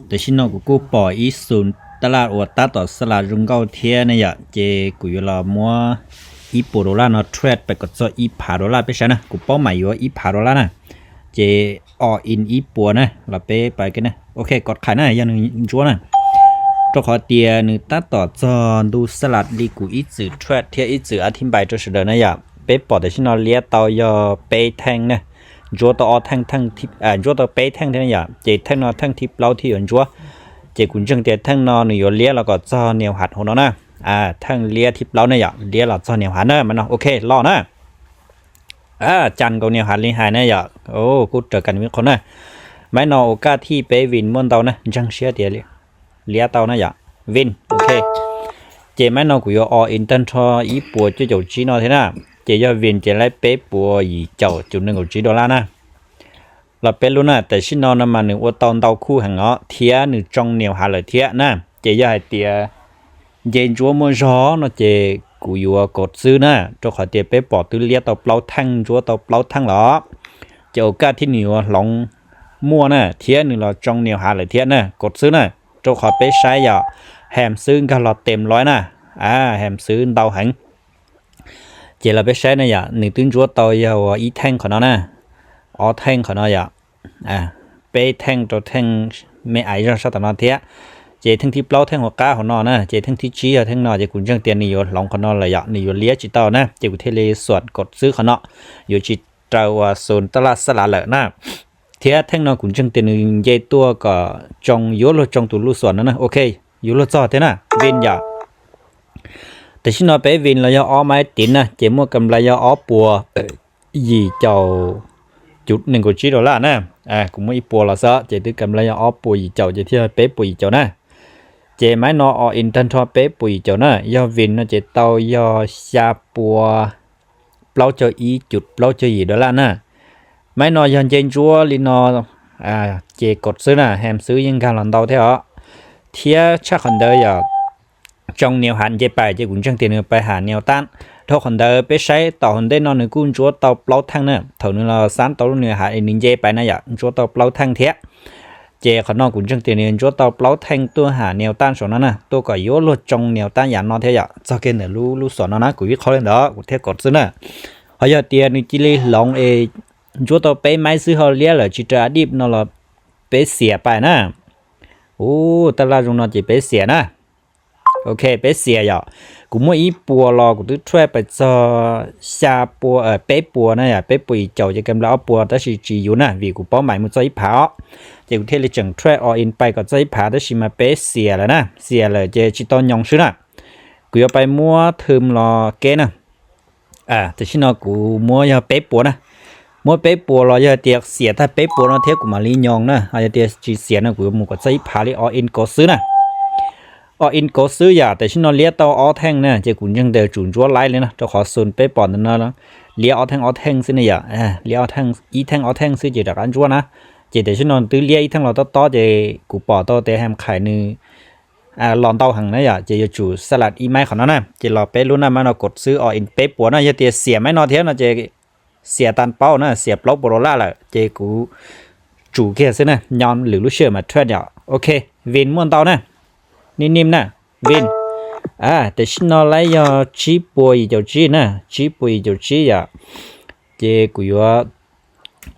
Tam sim no kuv kuj pom ib xus taj laj uas tab tom xab las zoo nkauj thiab ne yom, ces kuv yuav los muab ib puas dollar no trade pais kom txog ib phav dollar peb saib na. Kuv paub mas yuav ib phav dollar na, ces all in ib puas na los peb pais ke na. Ok, kov qhais na yog nws ntsuab na, rau qhov tias nws tab tom txog ntu xab las li kuv ib txwm trade thiab ib txwm a thib npais rau sawv daws na yom. Peb pom tam sim no liab tau yog peb theej na, ntsuab tau ob theej, ntsuab tau peb theej thiab na yom, ces theej no theej thib plaub thiaj yuav ntsuab. Ces kuv ntseeg tias theej no nws yuav liab los kom txog niam hav hauv no na. Theej liab thib plaub na yom, liab los txog niam hav na, mas no ok los na. Cas nkaus niam hav li hais na yom, kuj raws kas vib qhov na. Maiv no ua kaj thij peb vin muaj ntau na, ntseeg siab tias liab tau na yom, vin ok. Ces maiv no kuv yuav all in tag nrho ib puas cuaj caum tsib no thiab na, ces yog vin ces laib peb puas yim caum cuv nees nkaum tsib dollar na. Los peb lub na, tam sim no no mas nws ua tau ntau khuj heev os thiab nws tsoo niam hav lawm thiab na. Ces yog hais tias nce ntsuab muaj zog no ces kuv yuav kov xwb na, rau qhov tias peb pom twb liab tau plaub theej, ntsuab tau plaub theej los, ces ua kaj thij nws yuav hloov muaj na, thiab nws los tsoo niam hav lawm thiab na, kov xwb na. Rau qhov peb saib yom, heem xwb nkag los tem lawm na, heem xwb ntau heev. Ces los peb saib na yom, nws twb ntsuab tau yog ua ib theej qhov no na, ob theej qhov no yom, peb theej rau theej me aiv zog sab tom no thiab. Ces theej thib plaub theej hauv qab hauv no na, ces theej thib tsib yog theej no, ces kuv ntseeg tias nws yuav hloov qhov no lawm yom, nws yuav liab tsis tau na, ces kuv thiaj li xuam kov xwb qhov no, yuav tsis raws uas xus taj laj xab las lawm na. Thiab theej no kuv ntseeg tias nws nce tuaj kom tsoo, yuav luag tsoo tus lub xuam no na, ok, yuav luag txog thiab na, vin yom. Tam sim no peb vin los yog ob maiv tiv na, ces muaj kam nplai yog ob puas yim caum cuv nees nkaum tsib dollar na. Kuv muaj ib puas los xwb ces twb kam nplai yog ob puas yim caum ces thiaj peb puas yim caum na. Ces maiv no all in tag nrho peb puas yim caum na, yog vin no ces tau yog xya puas plaub caug ib cuv plaub caug yim dollar na. Maiv no yog nce ntsuab li no, ces kov xwb na, heem xwb yeej nkag los ntau thiab os. Thiab tshaj qhov ntawd yom, tsoo niam hav nce pais ces kuv ntseeg tias nws pais ham niam tab. Dhau qhov ntawd peb saib tom hauv ntej no nws kuj ntsuab tau plaub theej na, thaum nws los xab tau lub niam hav nws nce pais na yom, ntsuab tau plaub theej thiab. Ces qhov no kuv ntseeg tias nws ntsuab tau plaub theej tuaj ham niam tab saum no na, tuaj kom yuav luag tsoo niam tab yam no thiab yom, txog kiag ntawm lub lub xom no na, kuv vib qhov li ntawd kuv thiaj kov xwb na. Ho yog tias nws cia li hloov es ntsuab tau peb maiv xwb ho liab lawm tsis raws a dib no los peb xiam pais na. Ub, taj laj zoo no ces peb xiam na. Ok, peb xiam yom. Kuv muaj ib puas los kuv twb trade pais txog xya puas, peb puas na yom, peb puas yim caum ces kam nplai ob puas tab sis tsis yuav na vim kuv paub mais mus txog ib phav os. Ces kuv thiaj li tseem trade all in pais kom txog ib phav tab sis mas peb xiam lawm na, xiam lawm ces tsis tau nyoos xwb na. Kuv yuav pais muab thwm los keb na. Tam sim no kuv muab yog peb puas na. Muab peb puas los yog tias xiam tag peb puas no thiab kuv mam li nyoos na, ho yog tias tsis xiam no kuv yuav mus kom txog ib phav li all in kov xwb na. All in kov xwb yom, tam sim no liab tau ob theej na, ces kuv ntseeg tias tsum ntsuab laib li na, rau qhov xus peb pom ntawm no liab ob theej ob theej xwb ne yom, liab ib theej ob theej xwb ces rov qab ntsuab na. Ces tam sim no twb liab ib theej los tob tob ces kuv pom tau tias heem qhais nws los ntau heev na yom, ces yuav tsum xab las ib maiv qhov no na, ces los peb lub na, maiv no kov xwb all in peb puas na, yog tias xiam maiv no thiab no ces xiam tas paub na, xiam plaub puas dollar lawm ces kuv tsum kiag xwb na, nyob lwm lub sij hawm mas trade yom. Ok, vin muaj ntau na, nim nim na, vin. Tam sim no laib yog tsib puas yim caum tsib na, tsib puas yim caum tsib yom, ces kuv yuav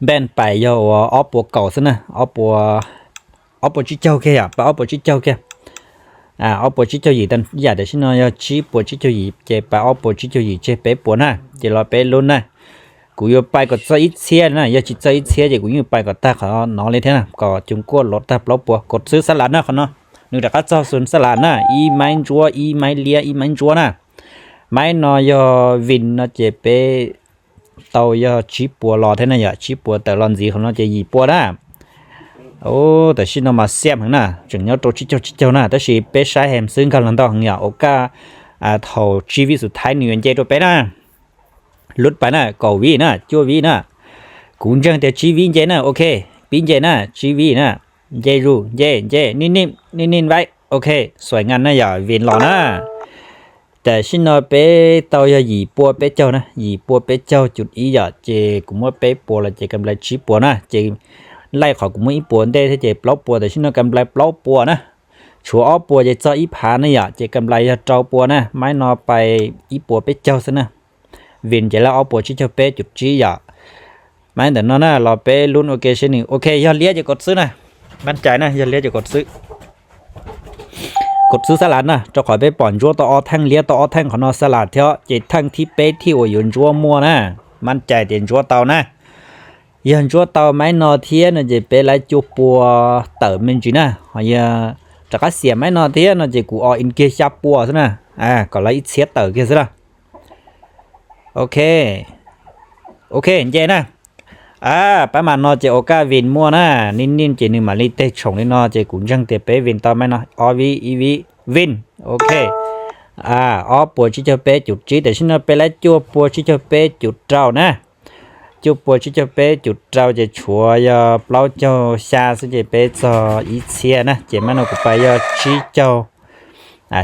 npaj pais yog ua ob puas kaum xwb na, ob puas tsib caug kiag yom, pais ob puas tsib caug kiag. Ob puas tsib caug yim, yam tam sim no yog tsib puas tsib caug yim ces pais ob puas tsib caug yim tseg peb puas na, ces los peb lub na. Kuv yuav pais kom txog ib txhiab na, yog tsis txog ib txhiab ces kuv yeej pais kom tag qhov no li thiab na, kom cov kuaj los tag plaub puas, kov xwb xab las na qhov no. Nws rov qab txog xus xab las na, ib maiv ntsuab, ib maiv liab, ib maiv ntsuab na. Maiv no yog vin no ces peb tau yog tsib puas los thiab na yom, tsib puas tawm los ntxiv qhov no ces yim puas na. Tam sim no mas xiam heev na, tseem nyob rau tsib caug tsib caug na, tab sis peb saib heem xwb nkag los ntau heev yom, ua kaj thaum tsib vib xus thaib nws yuav nce rau peb na. Lub pais na, kaum vib na, cuaj vib na, kuv ntseeg tias tsib vib nce na. Ok, pib nce na, tsib vib na, nce zus, nce, nce, nim nim, nim nim vaib. Ok, xuaim ngas na yom, vin los na. Tam sim no peb tau yog yim puas peb caug na, yim puas peb caug cuv ib yom, ces kuv muab peb puas los ces kam nplai tsib puas na, ces Laij qhov kuv muab ib puas ntej thiab ces plaub puas, tam sim no kam nplai plaub puas na. Tshuav ob puas ces txog ib phav ne yom, ces kam nplai yog rau puas na, maiv no pais ib puas peb caug xwb na. Vin ces laij ob puas tsib caug peb cum tsib yom. Maiv ntawm no na los peb lub ua ke seb nws ok, yog liab ces kov xwb na. Maj cai na, yog liab ces kov xwb. Kov xwb xab las na, rau qhov peb pom ntsuab tau ob theej, liab tau ob theej qhov no xab las thiab, ces theej thib peb thiaj uas yuav ntsuab muaj na. Maj cai tias ntsuab tau na. Yog ntsuab tau maiv no thiab no ces peb laij cuaj pua tawm me ntsis na. Ho yog rov qab xiam maiv no thiab no ces kuv o in kiag xya pua xwb na, kom laij ib txhiab tawm kiag xwb na. Ok, ok nce na. A, pab mas no ces ua kaj vin muaj na, nij nij ces nws mam li teg tshoom li no ces kuv ntseeg tias peb vin tau maiv no ob vib ib vib vin. Ok, ob puas tsib caug peb cum tsib, tam sim no peb laij cuaj pua tsib caug peb cum rau na. Cuaj pua tsib caug peb cum rau ces tshuav yog plaub caug xya xwb ces peb txog ib txhiab na, ces maiv no kuv pais yog tsib caug,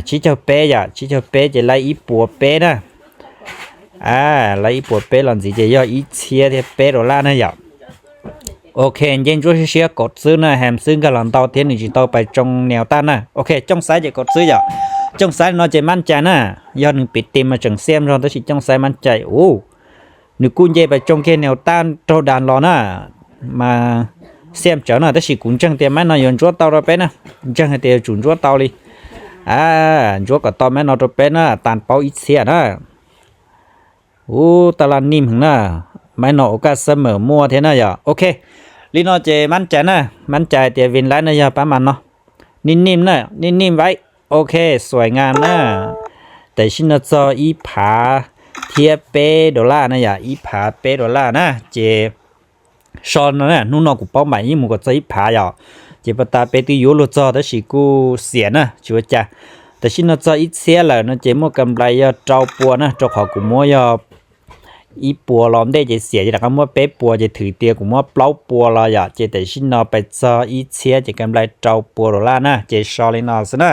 tsib caug peb yom, tsib caug peb ces laij ib puas peb na. A, laij ib puas peb los ntxiv ces yog ib txhiab thiab peb dollar na yom. Ok, nce ntsuab siab siab kov xwb na, hem xwb nkag los ntau thiab nws tsis tau pais tsoo neo taj na. Ok, cooj xaiv ces kov xwb yom. Cooj xaiv no ces maj cai na, yog nws piv tis mas tseem xiam zog tab sis cooj xaiv maj cai ub. Nws kuj nce pais tsoo kiag neo taj raug das los na, mas xiam tsawv na, tab sis kuv ntseeg tias maiv no yuav ntsuab tau rau peb na, ntseeg hais tias yuav tsum ntsuab tau li. A, ntsuab kom tau maiv no rau peb na, tas paub ib txhiab na. Ub, taj laj nij heev na, maiv no ua kaj xab mem muaj thiab na yom. Ok, li no ces maj cai na, maj cai tias vin laib no yog pab mas no. Nij nij na, nij nij vaib. Ok, xuaim ngas na. Tam sim no txog ib phav thiab peb dollar na yom, ib phav peb dollar na, ces so no na, hnub no kuv paub mam yeej mus kom txog ib phav yom. Ces pas tas peb twb yuav luag txog tab sis kuj xiam na, tsis ua cas. Tam sim no txog ib txhiab lawm no ces muaj kam nplais yog rau pua na, rau qhov kuv muab yog ib puas los ntej ces xiam ces rov qab muab peb puas ces thwm tias kuv muab plaub puas los yom, ces tam sim no pais txog ib txhiab ces kam nplais rau pua dollar na, ces so li no xwb na.